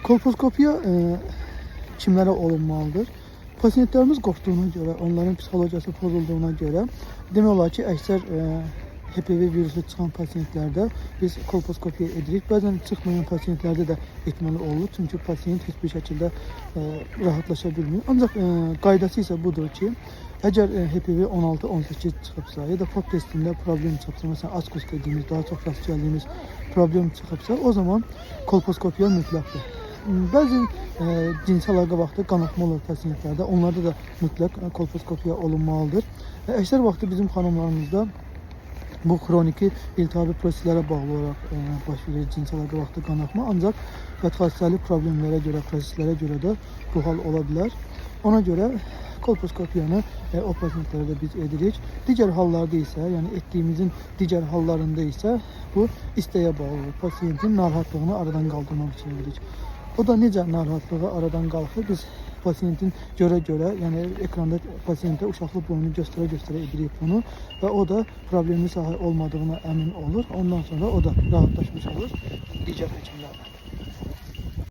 Kolposkopiya kimlərə olunmalıdır? Pasientlərimiz qorxduğuna görə, onların psixologiyası pozulduğuna görə demək olar ki, əksər HPV virusu çıxan pasientlərdə biz kolposkopiya edirik. Bəzən çıxmayan pasientlərdə də etməli olur. Çünki pasient heç bir şəkildə rahatlaşa bilmir. Ancaq qaydası isə budur ki, əgər HPV 16-18 çıxıbsa, ya da PAP testində problem çıxıbsa, məsələn ASCUS dediyimiz, daha çox rast gəldiyimiz problem çıxıbsa, o zaman kolposkopiya mütləqdir. Bəzi cinsi əlaqə vaxtı qanaxma olur pasientlərdə. Onlarda da mütləq kolposkopiya olunmalıdır. Əksər vaxtı bizim xanımlarımızda bu xroniki iltihabi proseslərə bağlı olaraq baş verir cinsi əlaqə vaxtı qanaxma. Ancaq bədxassəli problemlərə görə, proseslərə görə də bu hal ola bilər. Ona görə kolposkopiyanı o pasientlərdə biz edirik. Digər hallarda isə, yəni etdiyimizin digər hallarında isə bu istəyə bağlı olur. Pasientin narahatlığını aradan qaldırmaq üçün edirik. O da necə narahatlığı aradan qalxır? Biz pasientin görə-görə, yəni ekranda pasientə uşaqlıq boyunu göstərə-göstərə edirik bunu və o da problemli sahə olmadığına əmin olur. Ondan sonra o da rahatlaşmış olur digər həkimlərdən.